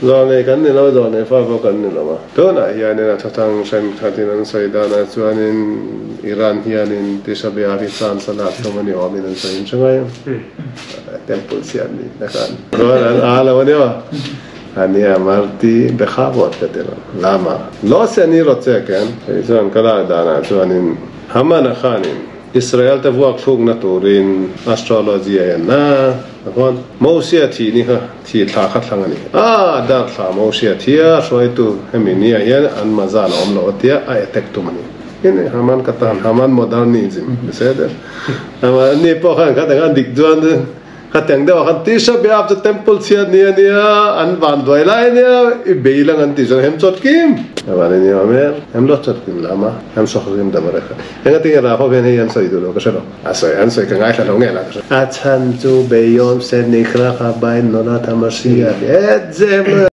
Zawlnei kan ni lo, zawlnei fa pawh kan ni lo a. Tunah hianin a thathang thenkhatin an sawi danah chuanin Iran hianin Tisha B'Av hi chance a lak tum a ni awmin an sawi in hre ngai ang. Temple chhiat ni na khan chuan an a lo a nia. Ania Marti Bekhavot ka ti lo. Lama Lo se ni rawt che ken. Hei chuan ka lak danah chuanin Haman-a khanin Israel te vuak thlukna turin astrology a en a, chuan Mosia thih ni kha Thi thla kha thlang a ni. A, dar thla Mosia thia hruaitu hemi nia hian an mazal a awm lo a tia a attack tum a ni. Hini Haman ka tan, Haman modernism ti se der. Ama ni pawh khan kha teng a dik chuan kha teng deuh ah khan Tisha B'Av chu temple chhiat ni a nia, an van duai lai a nia, i bei lang an tih chuan hem chawt kim. Avan a nia awm em, hem lo chawt kim lam a, hem sawk kim dabar a kha. Engatinge Raho hian hei an sawi duh lo ka hre lo. A sawi an sawi ka ngaithla lo nge lah ka hre. A chhan chu Beyonce Nikra kha Bain Nona Thamasiya et zem.